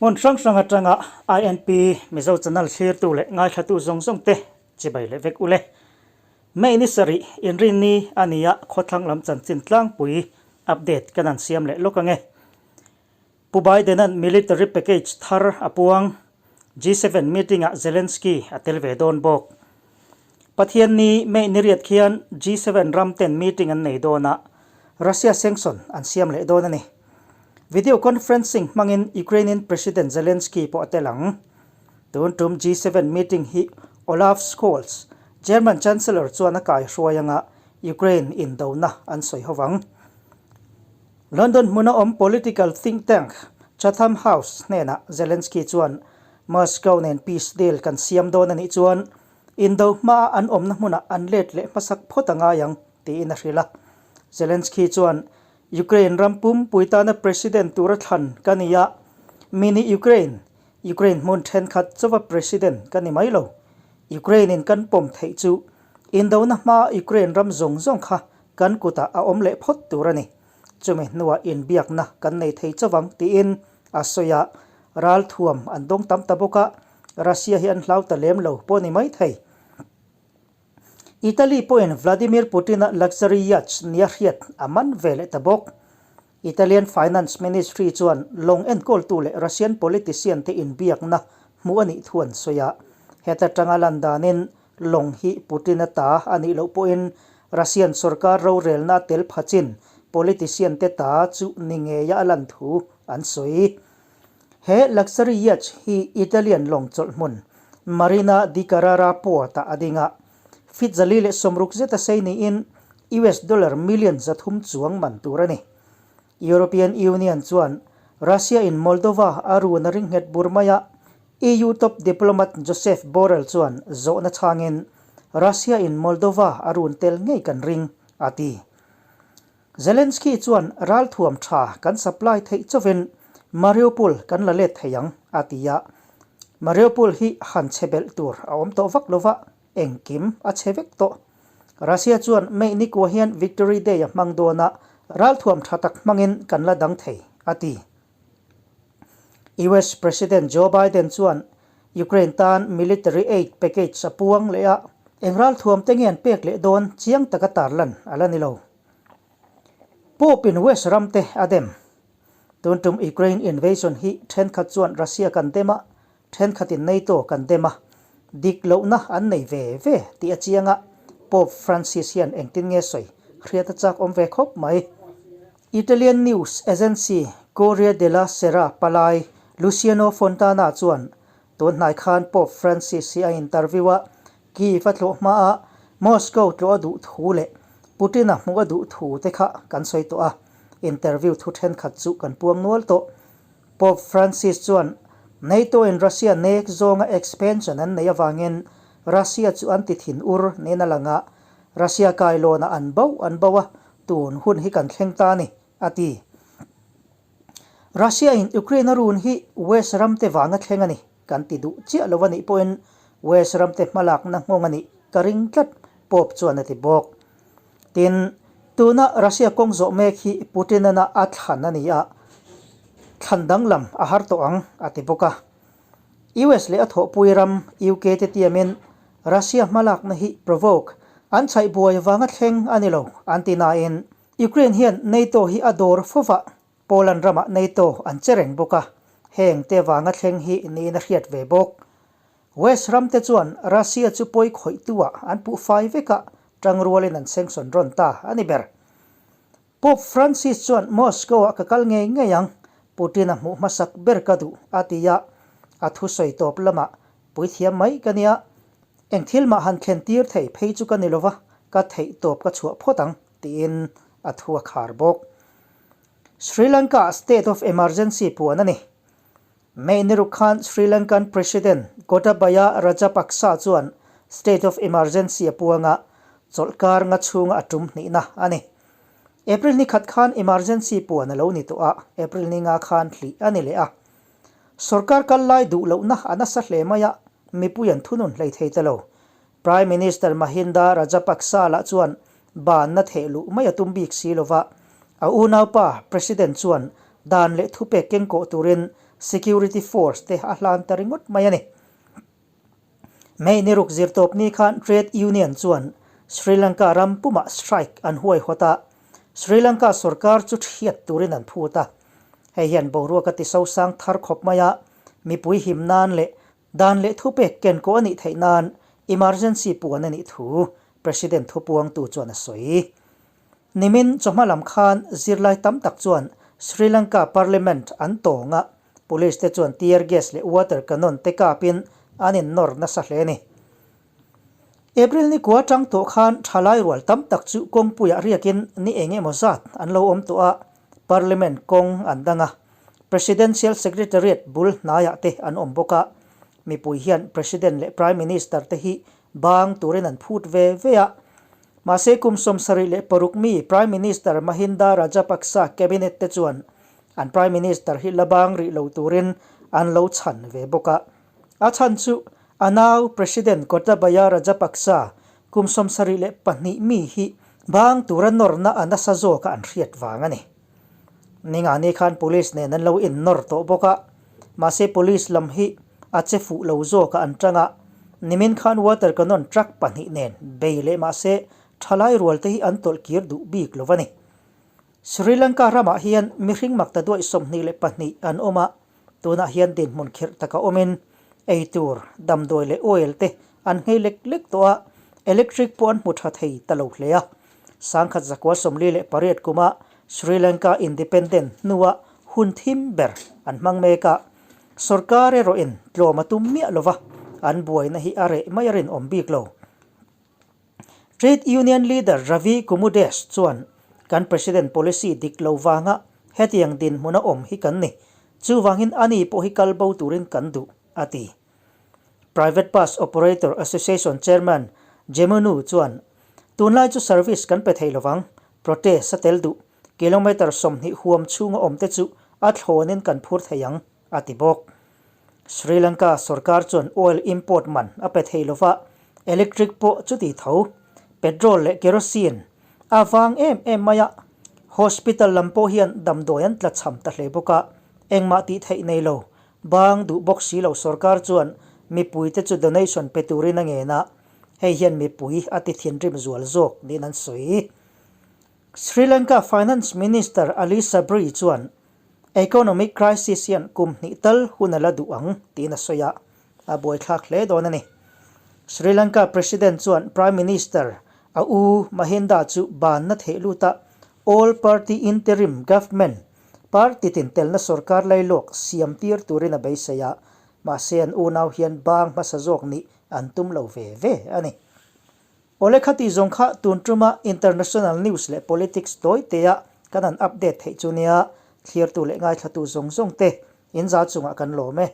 Hmun hrang hrang atanga INP Mizo channel thlirtu leh ngaithlatu zawng zawng te chibai leh vek ule. May ni sarih inrinni a nia khawthlang lam chanchin tlangpui update kan han siam leh lawk ange. Pu Biden-a'n military package thar a puang, G7 meeting-ah Zelensky a tel ve dawn bawk. Pathianni May ni riat khian G7 ram ten meeting an nei dawn a, Russia sanction an siam leh dawn a ni. Video conferencing hmangin Ukrainian President Zelensky pawh a tel ang. Tun tum G7 meeting hi Olaf Scholz, German Chancellor chuan a kaihruai anga Ukraine indona an sawi ho vang. London hmuna awm political think tank Chatham House hnenah Zelensky chuan Moscow nen peace deal kan siam dawn a nih chuan indo hmaa an awmna hmunah an let leh hmasak phawt a ngai ang tiin a hrilh a. Zelensky chuan Ukraine ram pumpui tana president tura thlan ka ni a, mini Ukraine, Ukraine hmun thenkhat chauva president ka ni mai lo. Ukraine in kan pawm theih chu indona hmaa Ukraine ram zawng zawng kha Kan kutah a awm leh phawt tur a ni. Chumi hnuah inbiakna kan nei thei chauh ang tiin a sawi a, ralthuam an dawng tam ta bawk a, Russia hi an hlau ta lem lo pawh ni mai thei. Italy pawhin Vladimir Putin-a luxury yacht nia hriat a man ve leh ta bawk. Italian Finance Ministry chuan lawng enkawltu leh Russian politician te inbiakna hmuh a nih thu an sawi a. Heta tanga lan danin lawng hi Putin-a ta a nih loh pawhin Russian sorkar rorelna a tel phachin politician te ta chu ni ngeia a lan thu an sawi. He luxury yacht hi Italian lawng chawlh hmun Marina di Carrara port-ah a ding a. Feet 160 zeta sei niin US dollar million 300 chuang man tur a ni. European Union chuan Russia in Moldova a run a ring nghet bur mai a, EU top diplomat Josep Borrell chuan zawhna chhangin Russia in Moldova a run tel ngei kan ring, a ti. Zelensky chuan ralthuam tha kan supply theih chauhin Mariupol kan la let thei ang, a ti a. Mariupol hi han chhe belh tur a awm tawh vak lova, engkim a chhe vek tawh. Russia chuan May nikua hian Victory Day a hmang dawn a, ralthuam tha tak hmangin kan la dang thei, a ti. US President Joe Biden chuan Ukraine tan military aid package a puang leh a, eng ralthuam te nge an pek leh dawn chiang taka tarlan a la ni lo. Pope in West ram te a dem. Tun tum Ukraine invasion hi thenkhat chuan Russia kan dem a, thenkhatin NATO kan dem a, dik lohna an nei ve ve tih a chiang a, Pope Francis hian engtin nge sawi hriat a chak awm ve khawp mai. Italian news agency Corriere della Sera palai Luciano Fontana chuan tun hnai khan Pope Francis hi a interview a, Kyiv a tlawh hmaa Moscow tlawh a duh thu leh Putin-a hmuh a duh thu te kha kan sawi tawh a, interview thu thenkhat chu kan puang nual tawh. Pope Francis chuan NATO-in Russia nek zawnga expansion an neih avangin Russia chu an ti thin ur niin a lang a, Russia kailawnah an bo an bo a, tun hun hi kan thleng ta a ni, a ti. Russia-in Ukraine a run hi West ramte vanga thleng a ni. Kan ti duh chiah lo a nih pawhin West ramte hmalakna nghawng a nih ka ring tlat, Pope chuan a ti bawk. Tin, tuna Russia kawng zawh mek hi Putin-ana a thlan a ni a, thlan danglam a har tawh ang, a ti bawk a. US leh a thawhpui ram UK te tiamin Russia hmalakna hi provoke an chhaih buai vanga thleng a ni lo an ti nain Ukraine hian NATO hi a dawr fova Poland ramah NATO an che reng bawk a, heng te vanga thleng hi niin a hriat ve bawk. West ram te chuan Russia chu pawi khawihtu ah an puh fai vek a, tangrualin an sanction rawn ta a ni ber. Pope Francis chuan Moscow ah ka kal ngei ngei ang, Putin a hmuh hmasak ber ka duh a ti a, a thusawi tawp lamah puithiam mai ka nia, eng thil mah han thlen tir thei phei chu ka ni lova, ka theih tawp ka chhuah phawt ang tiin a thu a khar bawk. Sri Lanka-ah state of emergency puan a ni. May ni ruk khan Sri Lankan President Gotabaya Rajapaksa chuan state of emergency a puang a, chawlhkar nga chhunga a tum hnihna a ni. April ni khat khan emergency puan a lo ni tawh a, April ni nga khan hlih a ni leh a. Sorkar kal lai duh lohna a nasa hle mai a, mipui an thunun hlei thei ta lo. Prime Minister Mahinda Rajapaksa lah chuan banna theh luh mai a tum bik si lova, a unaupa President chuan Dan leh thupek kengkawh turin security force te a hlan ta ringawt mai a ni. May ni ruk zirtawp ni khan Trade Union chuan Sri Lanka ram pumah strike an huaihawt a, Sri Lanka sorkar chu thiat turin an phut a. Hei hian boruak a ti sosang thar khawp mai a, mipui him nan leh dan leh thupek kenkawh a nih theih nan emergency puan a nih thu President thupuangtu chuan a sawi. Nimin chawhma lam khan zirlai tam tak chuan Sri Lanka Parliament an tawng a, Police te chuan tear gas leh water cannon te kapin an innawr nasa hle a ni. April ni kua tang tawh khan thalai rual tam tak chu kawngpuiah riakin ni eng emaw zat an lo awm tawh a, Parliament kawng an dang a, Presidential Secretariat bul hnaiah te an awm bawk a, mipui hian President leh Prime Minister te hi bang turin an phut ve ve a. Mahse kum 76 mi Prime Minister Mahinda Rajapaksa cabinet te chuan An Prime Minister hi la bang rih lo turin an lo chhan ve bawk a. A chhan chu a nau President Gotabaya Rajapaksa kum 72 mi hi bang tura nawrna a nasa zawka an hriat vang a ni. Ningani khan Police nen an lo innawr tawh bawk a, mahse Police lam hi a che fuh lo zawka an tang a, nimin khan water cannon truck pahnih nen bei leh mahse thalai rualte hi an tawlh kir duh bik lo a ni. Sri Lanka ramah hian mihring makta duaih 22 an awm a, tunah hian dinhmun khirh taka awmin ei tur, damdawi leh oil te an nghei lek lek tawh a, electric pawh an hmu tha thei ta lo hle a. 1948 kuma Sri Lanka independent hnua hun thim ber an hmang mek a, sorkar erawhin tlawm a tum miah lova, an buaina hi a reh mai a rinawm bik lo. Trade Union leader Ravi Kumudesh chuan, Kan President policy dik lo vanga hetiang dinhmuna awm hi kan ni. Chuvangin ani pawh hi kal bo turin kan duh, a ti. Private Bus Operator Association Chairman Jemunu chuan, Tunlai chu service kan pe thei lovang, protest a tel duh. Kilometre 20 huam chhunga awmte chu a thlawnin kan phur thei ang, a ti bawk. Sri Lanka sorkar chuan oil import man a pe thei lova, electric pawh chuti tho. Petrol leh kerosene a vang em em mai a, hospital lam pawh hian damdawi an tlachham ta hle bawk a, engmah tih theih nei lo, bang duh bawk si lo sorkar chuan mipuite chu donation pe turin a ngen a, hei hian mipui a ti thinrim zual zawk niin an sawi. Sri Lanka Finance Minister Ali Sabri chuan Economic crisis hian kum hnih tal hun a la duh ang tiin a sawi a, a buaithlak hle dawn a ni. Sri Lanka President chuan Prime Minister a u Mahinda chu banna theih lut a, All Party Interim Government, party tintelna sorkar lailawk siam tir turin a beisei a, mahse an unau hian bang hmasa zawk nih an tum lo ve ve a ni. Awle khati zawng kha tun tuma international news leh politics tawi tea kan han update theih chu nia, thlirtu leh ngaithlatu zawng zawng te in za chungah kan lawm e.